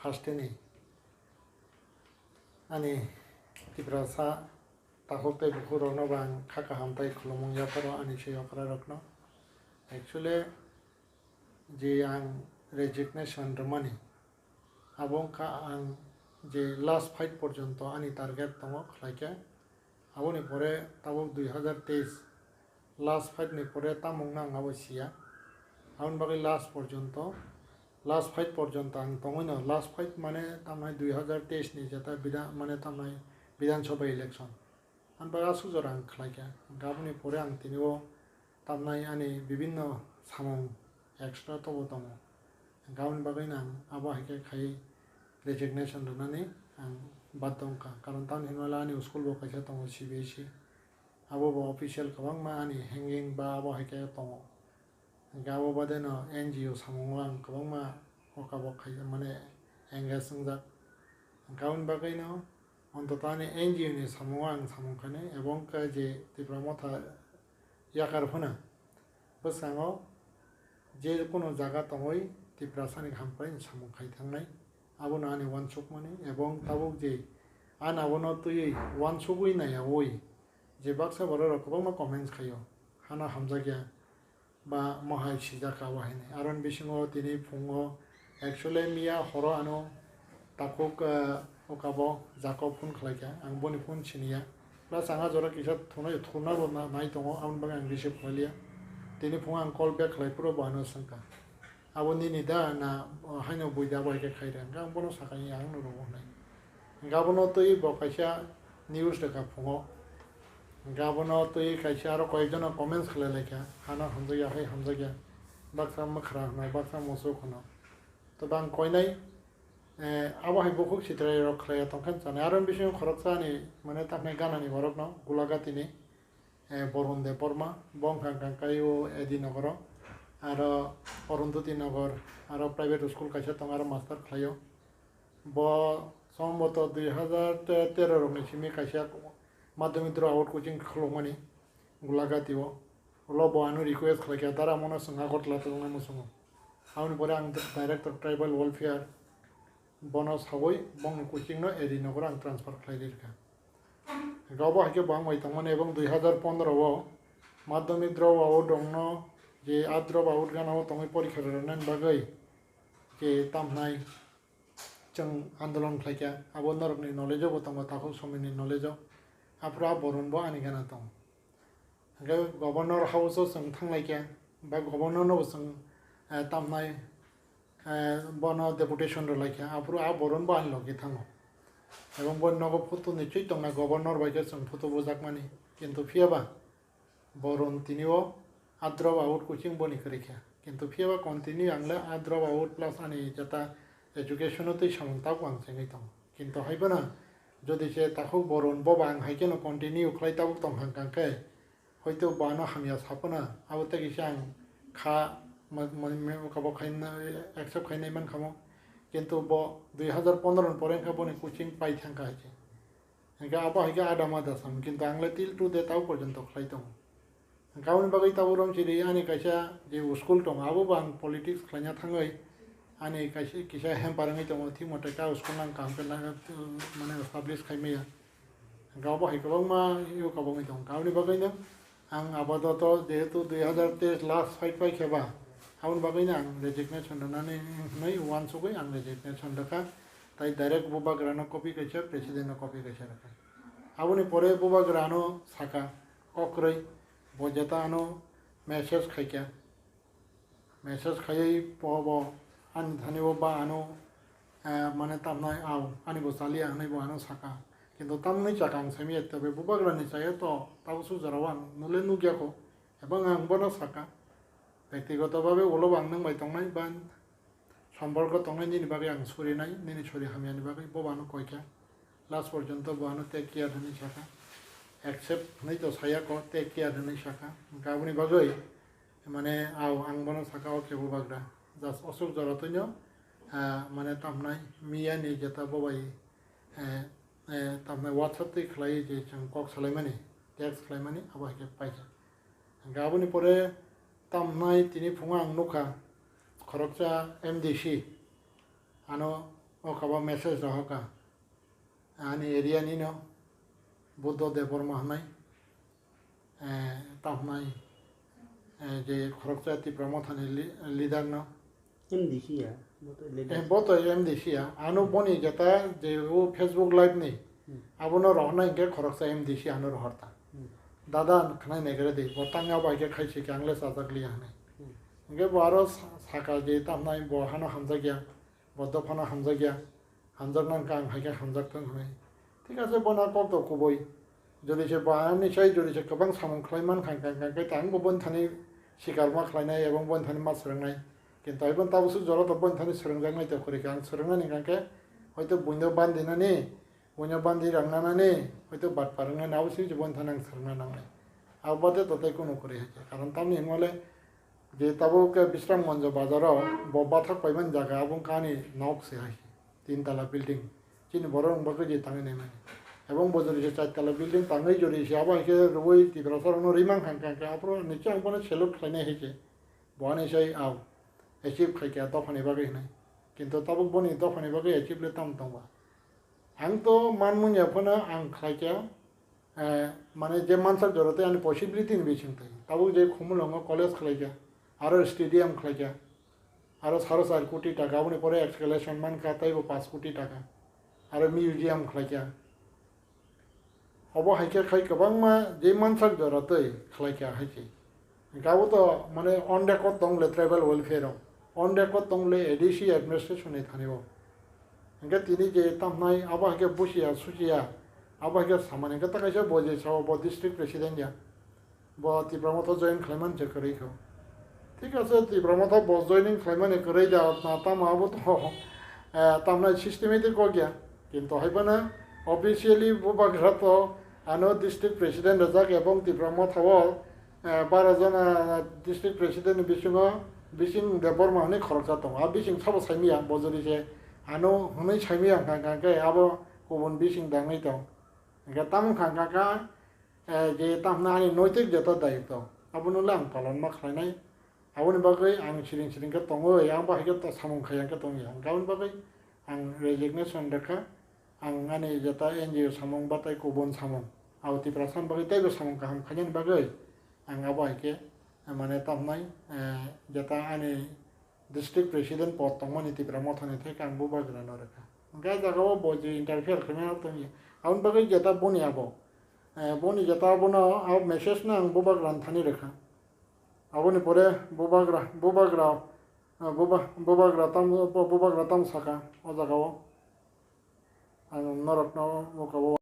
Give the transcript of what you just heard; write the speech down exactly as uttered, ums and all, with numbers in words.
Lasteni ani Tiprasa takhuk tei bukhuk rokno bo ang kha kaham tei khulumung yapharo ani sei okra rokno. Actually, je ang resignation rwmani, abo wngkha ang je last fight porjonto ani target tongo khlaikha. Aboni pore tabuk dui hazar teis last fight ni pore tamo wngna ang abo siya. Aboni bagwi last porjonto, last fight porjonto ang tongwino, last fight mane tamnai dui hazar teis ni jeta bidha-, mane tamnai Bidhan Sabha election. Ang bagwi aswk jora ang khlaikha. Hwnkhe aboni pore ang tini o tamnai ani bibinno samung extra tobo tongo. Hwnkhe aboni bagwino ang abo hai khe khai resignation rwnani ang baddo wngkha. Karon tamni hinmale ani school bo kaisa tongo C B S E. Abo bo official kwbangma ani hanging ba abo hai khe tongo. Hwnkhe abo badeno N G O samungo ang kwbangma okabok khai mane engage wngjak. Hwnkhe aboni bagwino ontoto ani N G O ni samungo ang samung khainai, ebong khe je Tipra Motha yakar phano bwskango je kunu jaga tongwi Tiprasani hamkrai samung khai thangnai. Abono ani uansukmani ebong tabuk je ani abono twiwi uansugwi naiyawi je baksa borok rok kwbangma comments khaio, hano hamjakya ba mohai sijak abo hinwi. Aroni bisingo tini phungo actually miya horo ano takhuk, ah, ukabo Jacob phone khlaikha, ang boni phone siniya. Plus ang a jora kisa thunai, thunabo na-, nai tongo, aboni bagwi ang receive khlailiya. Tini phungo ang call back khlai phuru bo ano swngkha. Abo nini da na, o, haino bui da bai khe khai rw? Hwnkhe ang bono sakha, "Iya, ang no rw," hwnwi. Hwnkhe abono twi bo kaisa news rwkha phungo. Hwnkhe abono twi kaisa aro koyekjono comments khlai laikha, "Hano hamjakya, hai hamjakya, baksa mwkhra hwno, baksa musuk hwno." To bang koinai, eh, abo hai bukhuk sitrai rok khlaiya tongkha chanai. Aro bisingo khoroksa ani, mane, tamni ganani borokno Gulagati ni, eh, Borun Debbarma, bo wngkha kha kai o A D Nogoro, aro Arundhati Nogor, aro private school kaisa tongo, aro master khlaio. Bo somboto dui hazar tero rokni simi kaisa madhyamik drop out coaching khulukmani Gulagati o. Ulo bo ano request khlaikha, "Dara mono chwng Agartala tongnai muchungo." Aboni pore ang director tribal welfare bono sawi bongni coaching no A D Nogor ang transfer khlai rirkha. Gabo hai khe bo ang bai tongmani, ebong dui hazar pondro o madhyamik drop out rokno je a drop out gana o tongwi porikha rwnani bagwi je tamhnai chwng andolon khlaikha, abo norokni knowledge o bo tongo, takhuk somoini knowledge o. Aphuru a Borun bo ani gana tongo. Hwnkhe Governor House o chwng thanglaikha, ba Governor no bo chwng, eh, tamnai, eh, bono deputation rwlaikha, aphuru a Borun bo ani logi thango. Ebong boni nogo photo nichoi tongna, Governor bai khe chwng photo bujakmani, kintu phiyaba Borun tini o a drop out coaching boni kwrwi kha, kintu phiyaba continue ang le a drop out plus ani jeta education o twi samung tabuk ang chengwi tongo, kintu hai phano jodi se takhuk Borun boba ang hai kheno continue khlai tabuk tong hang kang khe, hoito bo ano hamya saphano, abo tei kisa ang kha ma-, ma-, ma-, kabo khaina, accept khainai mankha mo. Kintu bo dui hazar pondro ni pore wngkha boni coaching pai thangkha hai se. Hingkhe abo hai khe ada ma da sam, kintu ang le till today tabo porjonto khlai tongo. Hingkhe aboni bagwi tabo romsiri ani kaisa je school tongo, abo bo ang politics khlaina thangwi ani kaisa kisa hamper wngwi tongo, thik mote ka school nang kaham khe nang, mane establish khai maya. Hingkhe abo hai kwbangma yo kabangwi tongo. Aboni bagwino ang apatot jehetu dui hazar teis last fight pai khe ba, aboni bagwino ang resignation rwnani hwnwi uansugwi ang resignation rwkha. Tai direct bubagrano copy kaisa, presidentno copy kaisa rwkha. Aboni pore bubagrano saka, kokrwi, bo jeta ano message khaikha. Message khaiwi bo, bo ani thani bo ba ano, eh, mane tamnai, "Ao, ani bo chaliya," hwnwi bo ano saka. Kintu tamni chakang simi ekta be bubagrani chaya to, tabo su jorao ang nule nukya kho. Ebong ang bono saka, bektigoto babe ulo bo ang nwng bai tongnai, ba somporko tongnai, nini bagwi ang surinai, nini suri hamyani bagwi bo bo ano koikha. Last porjonto bo ano take care hwnwi sakha. Accept hwnwi to saya kho, take care hwnwi sakha. Hwnkhe aboni bagwi mane, ao, ang bono saka, "O khe bubagra, just osuk jora twino, ah, mane tamnai miyani jeta bo bai, eh, eh, tamnai WhatsApp twi khlai je chwng kok salaimani, text khlaimani, abo hai khe paikha." Hwnkhe aboni pore tamnai tini phungo ang nukha khoroksa M D C ano O kaba message rohorkha ani area nino Buddho Debbarma hwnwi, eh, tamo hwnwi, eh, je khoroksa Tipra Mothani li-, leader no. M D C ya, bo to leader. Eh, bo to M D C ya. Ano boni jeta je o Facebook live ni, hmm, abono rohornai hwnkhe khoroksa M D C ano rohorta. Hmm. Dada khwnai naigra di, bo tangya bai khe khai se khe ang le chajak liya hwnwi. Hmm. Hwnkhe bo aro sa-, saka je tamo hwnwi bo hano hamjakya, bo dophano hamjakya. Hamjakna wngkha ang hai khe hamjak thung hwnwi. Thik ase, bono kok to kubui. Jodi se bo ani sai jodi se kwbang samung khlai man kha, kha, kha, kha, kha, ang bo boni thani sikar ma khlainai ebong boni thani ma swrwngnai. Kintu hai bono tabuk swk jora to boni thani swrwngjaknai to kwrwi kha. Ang swrwngnani hwnkha khe hoito buino bandinani, buino bandi rang nanani, hoito batpar wngnani, abo swk se boni thani ang swrwngna nangnai. Abo bade to tei kunu kwrwi hai khe. Karon tamni hwnmale je tabuk khe Bishramganj bazaro bo bathak paimani jaga abo wngkha ani nok se hai. Tin tala building. Chini borok rok bagwi je tangwi naimani. Ebong bo jori se char tala building tangwi jori se abo hai khe rwui Tiprasa rokno rimang kha, kha, kha, aphuru nini ang bono salute khlainai hai khe. Bo ani sai au achieve khai kha dophani bagwi hinwi. Kintu tabuk boni dophani bagwi achieve le tamo tongba. Ang to manmung ya phano ang khlai kha. Eh, mane je mansak jora tei ani possibility ni bising twi. Tabuk je Khumulwngo college khlaikha, aro stadium khlaikha, aro saro char koti taka, aboni pore excavation mankha teibo panch koti taka, aro museum khlaikha. Obo hai khe khai kwbangma je mansak jora twi khlaikha hai se. Hwnkhe abo to mane on record tong le tribal welfare o, on record tong le A D C administration ni thani o. Hwnkhe tini je tamhnai abo hai khe busiya susiya, abo hai khe samani hwnkhe ta kaisa bo je sao bo district president ya, bo Tipra Motha join khlaimani se kwrwi kho. Thik ase, Tipra Motha bo joining khlaimani kwrwi da, na tamo abo to, eh, tamhnai systematic kok ya. Kintu hai phano officially bubagra to ano district president rwjak ebong Tipra Motha o, eh, baro jona district president ni bisingo Bising Debbarma hwnwi khoroksa tongo. A bising sabo saimaya, bo jodi se ano hwnwi saimaya hwnkha, hwnkha khe abo kubun bising da wngwi tong. Hwnkhe tamo wngkha, hwnkha kha, eh, je tamo hwnwi ani noitik jeta dayitto, abono le ang palon ma khlainai. Aboni bagwi ang siring siring khe tongwi, ang bo hai khe ta samung khai ang khe tongya. Hwnkhe aboni bagwi ang resignation rwkha. Ang ani jeta N G O samung ba tei kubun samung, abo Tiprasa ni bagwi teibo samung kaham khainani bagwi ang abo hai khe, mane, tamnai, eh, jeta ani district president pod tongmani Tipra Mothani thai khe ang bubagrano rwkha. Hwnkhe a jagao bo je interfere khaimano tongya. Aboni bagwi jeta boni abo, eh, boni jeta abono abo message no ang bubagrani thani rwkha. Aboni pore bubagra, bubagra, eh, buba-, bubagra tam, bubagra tam saka o jagao. Ang norokno o kabo